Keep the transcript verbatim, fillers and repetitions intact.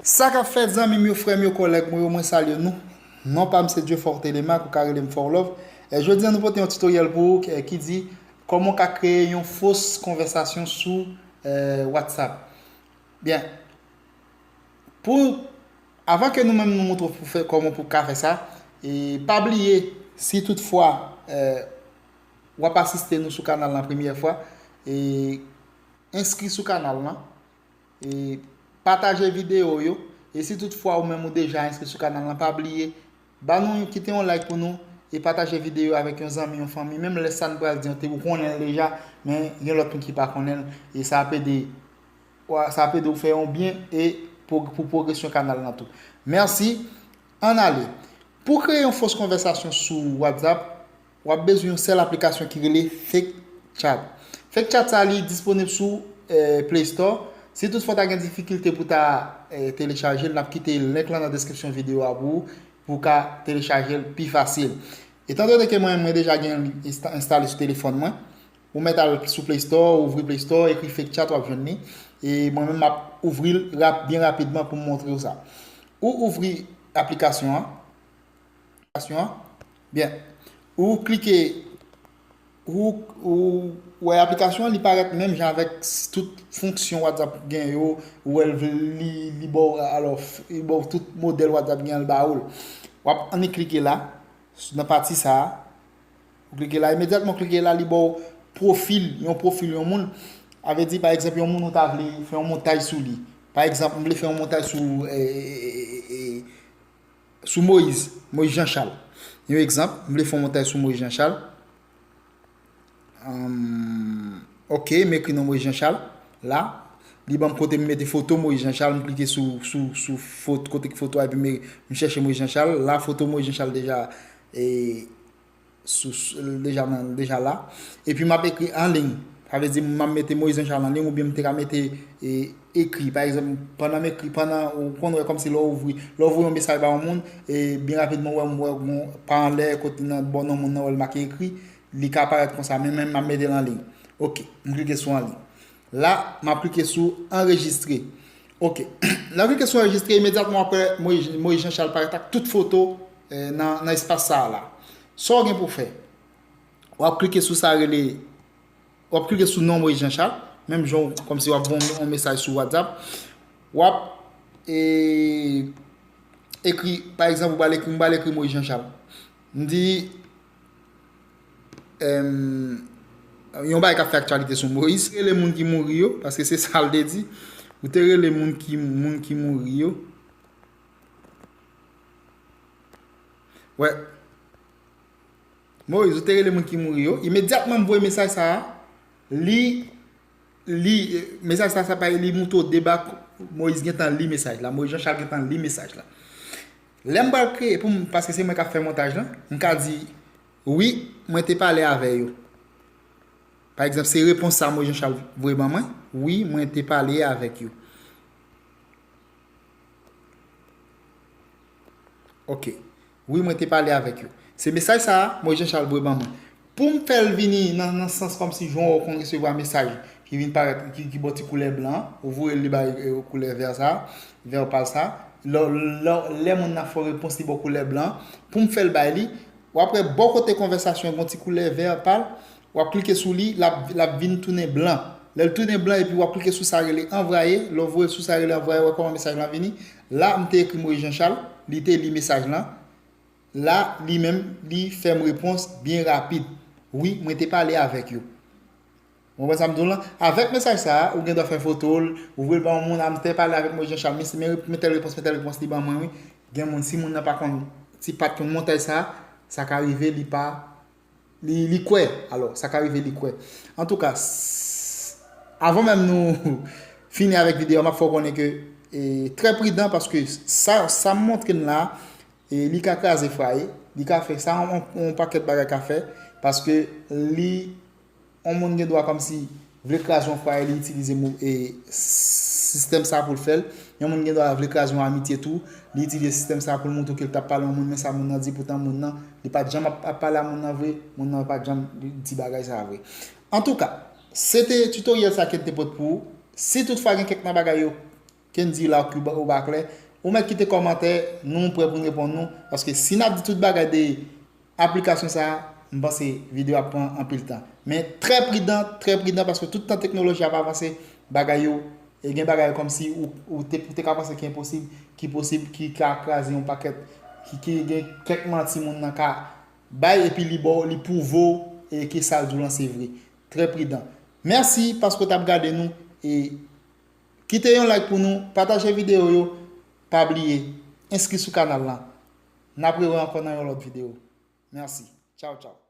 Sa k ap fèt, zanmi m yo, frè m yo, kòlèg mwen yo, mwen salye nou. Non pa m se Dieufortelemaque, ou ka rele m Forlove. E jodi a nou pote yon tutoriel pou ou ki, ki di kòman w ka kreye yon fos konvèsasyon sou eh, WhatsApp. Byen, pou avan ke nou menm nou montre w pou fè kòman pou ka fè sa, e pa bliye, si toutfwa eh, w ap asiste nou sou kanal lan premyè fwa, e enskri sou kanal lan, e pataje videyo yo. E si toutfwa ou menm ou deja enskri sou kanal lan, pa bliye ba nou, kite yon like pou nou, e pataje videyo avèk yon zanmi, yon fanmi. Menm lè sa n pral di an, te ou konnen l deja, men gen lòt moun ki pa konnen l, e sa ap ede, sa ap ede w fè yon byen e pou pwogresyon kanal lan tou. Mèsi. Ann ale. Pou kreye yon fos konvèsasyon sou WhatsApp, w ap bezwen yon sèl aplikasyon ki rele FakeChat. FakeChat sa li disponib sou eh, Play Store. Si toutfwa w ta gen difikilte pou ta eh, telechaje l, n ap kite link lan nan deskripsyon videyo a pou ou, pou w ka telechaje l pi fasil. Etandone ke mwen, mwen deja gen l ensta- enstale sou telefòn mwen, ou mèt al sou Play Store, ouvri Play Store, ekri FakeChat, w ap jwenn li. E mwen menm, m ap ouvri l rap, byen rapidman pou m montre w sa. Ou ouvri aplikasyon an. Aplikasyon an. Byen. Ou klike, ou, ou wè aplikasyon an, li parèt menm jan avèk s- tout fonksyon WhatsApp gen yo, ou wè l, li, li ba w, alò, f- li ba w tout modèl WhatsApp gen an, l ba ou l. W ap annik klike la, s- nan pati sa a. Ou klike la, imedyatman w klike la, li ba w pwofil, yon pwofil yon moun. A vle di, pa egzanp, yon moun ou ta vle fè yon montaj sou li. Pa egzanp, m vle fè yon montaj sou, eh, eh, eh, eh, eh, sou Moyiz, Moyiz Janchal. Yon egzanp, m vle fè yon montaj sou Moyiz Janchal. Ahn, ok, m ekri non Moyiz Janchal. La, li ban m kote m mete foto Moyiz Janchal, m klike sou, sou, sou foto, kote ki foto a, epi m, m chèche Moyiz Janchal. La, foto Moyiz Janchal deja, e, sou, sou- deja, nan, deja la. Epi m ap ekri an liy. Sa vle di m ap mete Moyiz Janchal an liy oubyen m te ka mete e, ekri. Pa egzanp, pandan m ekri, pandan ou konn wè kòmsi lè w ouvri, lè w voye yon mesaj ba yon moun, e byen rapidman w wè, m wè yon pa anlè kote nan bò non moun nan wè l make ekri, li ka parèt konsa, men mwen m ap mete l an liy. Ok, m klike sou an liy. La, m ap klike sou anrejistre. Ok. Lè w klike sou anrejistre, imedyatman w ap wè Moyiz Moyiz Janchal parèt ak tout foto eh, nan, nan espas sa a la. Sa w gen pou w fè? W ap klike sou sa rele, w ap klike sou non Moyiz Janchal, menm jan w- kòmsi w ap voye yon mesaj sou WhatsApp. W ap e, ekri, pa egzanp, ou pral ekri, m pral ekri Moyiz Janchal. M di, em, yon bagay k ap fè aktyalite sou Moyiz. Rele moun ki mouri yo, paske se sa l te di. Ou te rele moun ki, moun ki mouri yo. Wè. Moyiz, ou te rele moun ki mouri yo. Imedyatman m voye mesaj sa a, li, li, mesaj sa, sa pa li moute w deba, Moyiz gentan li mesaj la. Moyiz Janchal gentan li mesaj la. Lè m pral kreye pou m, paske se mwen k ap fè montaj lan, m ka di, wi, mwen te pale avè yo. Pa egzanp, se repons sa Moyiz Janchal voye ban mwen, wi, mwen te pale avèk yo. Ok. Wi, mwen te pale avèk yo. Se mesaj sa a, Moyiz Janchal voye ban mwen. Pou m fè l vini nan, nan sans kòmsi jan w konn resevwa mesaj ki vin parèt, ki, ki ba w ti koulè blan, ou voye l li bay eh, koulè vè sa, vè pal sa. Lè, lè, lè moun nan fè w repons, li ba w koulè blan. Pou m fè l bay li, w ap wè bò kote konvèsasyon an gen yon ti koulè vè pal, w ap klike sou li, l ap, l ap vin tounen blan. Lè l tounen blan epi w ap klike sou sa rele anvwaye, lè w voye l sou sa rele anvwaye, w wè kòman mesaj lan vini. La, m te ekri Moyiz Janchal, li te li mesaj lan. La, li menm, li fè m repons byen rapid. Wi, mwen te pale avèk yo. Ou konprann sa m di w lan? Avèk mesaj sa a, ou gen dwa fè foto l, ou voye l ba yon moun, a m te pale avèk Moyiz Janchal, men, men, men tèl repons, men tèl repons li ban mwen, wi. Gen moun, si moun nan pa konn, si pa t konn montaj sa a, sa ka rive li pa, li, li kwè. Alò, sa ka rive li kwè. Antouka, s- avan menm nou fini avèk videyo a, m ap fè w konnen ke e, trè pridan paske sa, sa m montre n la, e, li ka kraze fwaye, li ka fè sa, yon, yon pakèt bagay ka fè, paske li, yon moun gen dwa kòmsi vle kraze yon fwaye, li itilize mo, e, sistèm sa pou l fè l. Yon moun gen dwa vle kraze yon amitye tou, li itilize sistèm sa pou l montre w ke l t ap pale yon moun, men sa moun nan di, poutan moun nan, li pa t janm ap, ap pale a moun nan vre, moun nan pa t janm di bagay sa vre. Antouka, se te tutoriel sa ke n te pote pou ou. Si toutfwa gen kèk nan bagay yo, Kendy la ou ba klè. Ou mèt kite kòmantè, nou prè pou n reponn nou. Paske si n ap di tout bagay de aplikasyon sa a, m panse videyo ap pran anpil tan. Men trè pridan, trè pridan, paske tout tan teknoloji ap avanse, bagay yo, e gen bagay yo kòmsi ou, ou te, ou te ka panse ki enposib, ki posib, ki ka kraze yon pakèt, ki, ki gen kèk manti moun nan ka bay, epi li ba w, li pwouve w, e ke sa l di w lan se vre. Trè pridan. Mèsi paske w t ap gade nou, e kite yon like pou nou, pataje videyo yo, pa bliye, enskri sou kanal lan. N ap rewè ankò nan yon lòt videyo. Mèsi. Tchaw, tchaw.